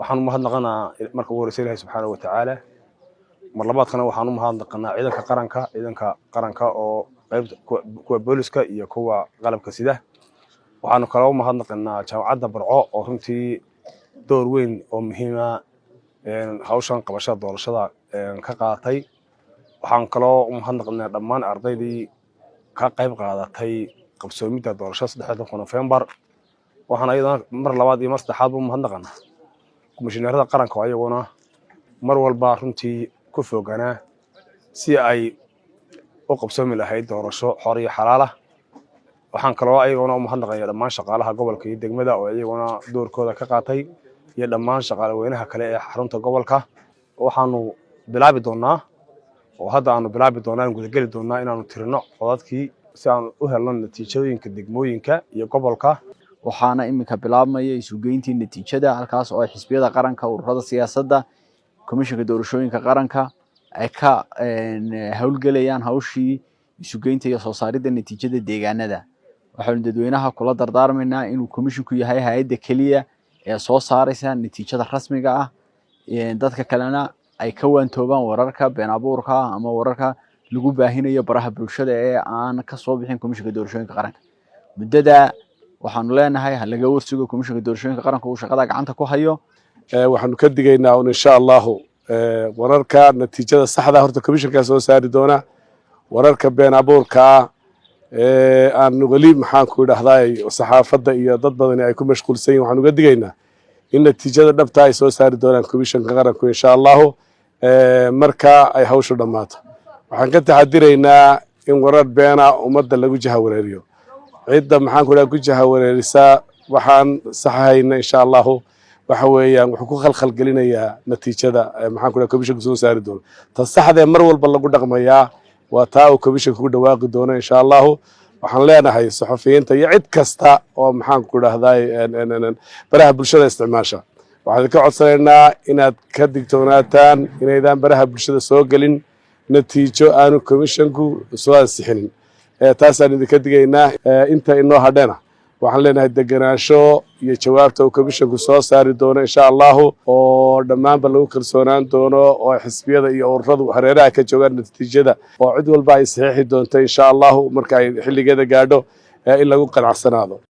Waxaan u mahadnaqanaa marka ugu horeysa Ilahi subxaanahu watacaala. Mar labaadkana waxaan u mahadnaqanaa ciidanka qaranka, ciidanka qaranka oo qaybta kuwa booliska iyo kuwa qalabka sida. Waxaanu kaloo u mahadnaqanaa Jaamacadda Burco oo runtii door weyn oo muhiima hawshan qabashada doorashada ka qaatay. Waxaan kaloo u mahadnaqnaa dhammaan ardaydii ka qayb qaadatay qabsoomidda doorashada 13-ka Nofembar. Waxaan ayadana mar labaad iyo mar saddexaad u mahadnaqanaa komishineerada qaranka oo ayaguna mar walba runtii ku fooganaa si ay u qabsoomi lahayd doorasho xor iyo xalaala. Waxaan kaloo ayaguna u mahadnaqaya dhammaan shaqaalaha gobolka iyo degmada oo iyaguna doorkooda ka qaatay, iyo dhammaan shaqaale weynaha kale ee xarunta gobolka. Waxaanu bilaabi doonaa oo hadda aanu bilaabi doonaa, aan gudageli doonaa inaanu tirino codadkii si aanu u helno natiijooyinka degmooyinka iyo gobolka. Waxaana iminka bilaabmaya isugeyntii natiijada, halkaas oo ay xisbiyada qaranka, ururada siyaasadda, Komishanka Doorashooyinka Qaranka ay ka howlgelayaan hawshii isugeynta iyo soo saaridda natiijada deegaanada. Waxaanu dadweynaha kula dardaarmaynaa inuu komishinku yahay hay'adda keliya ee soo saaraysa natiijada rasmiga ah, dadka kalena ay ka waantoobaan wararka been abuurka ah ama wararka lagu baahinayo baraha bulshada ee aan ka soo bixin Komishanka Doorashooyinka Qaranka. Muddada waxaanu leenahay ha laga warsugo Komishanka Doorashooyinka Qaranka uu shaqada gacanta ku hayo. Waxaanu ka digaynaa un insha Allahu wararka natiijada saxda horta commissionkaa soo saari doona. Wararka been abuurka ah ee aan weli, maxaan ku idhahdaa, saxaafadda iyo dad badani ay ku mashquulsan yihin, waxaan uga digaynaa in natiijada dhabta ay soo saari doonaan commissionka qaranku insha Allahu marka ay hawshu dhammaato. Waxaan ka taxadiraynaa in warar beena ummadda lagu jahawareeriyo. Cidda, maxaan ku idhaha, ku jahawareerisaa waxaan saxahayna insha Allahu waxa weeyaan wuxuu ku khalkhal gelinayaa natiijada, maxaan ku dhaha, commissionka soo saari doono. Ta saxdee mar walba lagu dhaqmayaa waa taa uu commissionka ku dhawaaqi doono insha Allahu. Waxaan leenahay saxufiyiinta iyo cid kasta oo, maxaan ku dhahday, baraha bulshada isticmaasha, waxaan ka codsanaynaa inaad ka digtoonaataan inaydaan baraha bulshada soo gelin natiijo aanu commissionku soo ansixinin. Taasaan idinka digaynaa. Inta inoo hadhena waxaan leenahay degenaansho iyo jawaabta uu commissionku soo saari doono insha Allahu, oo dhammaanba lagu kalsoonaan doono, oo xisbiyada iyo ururadu hareeraha ka joogaan natiijada, oo cid walba ay saxiixi doonto insha Allahu marka ay xilligeeda gaadho, in lagu qanacsanaado.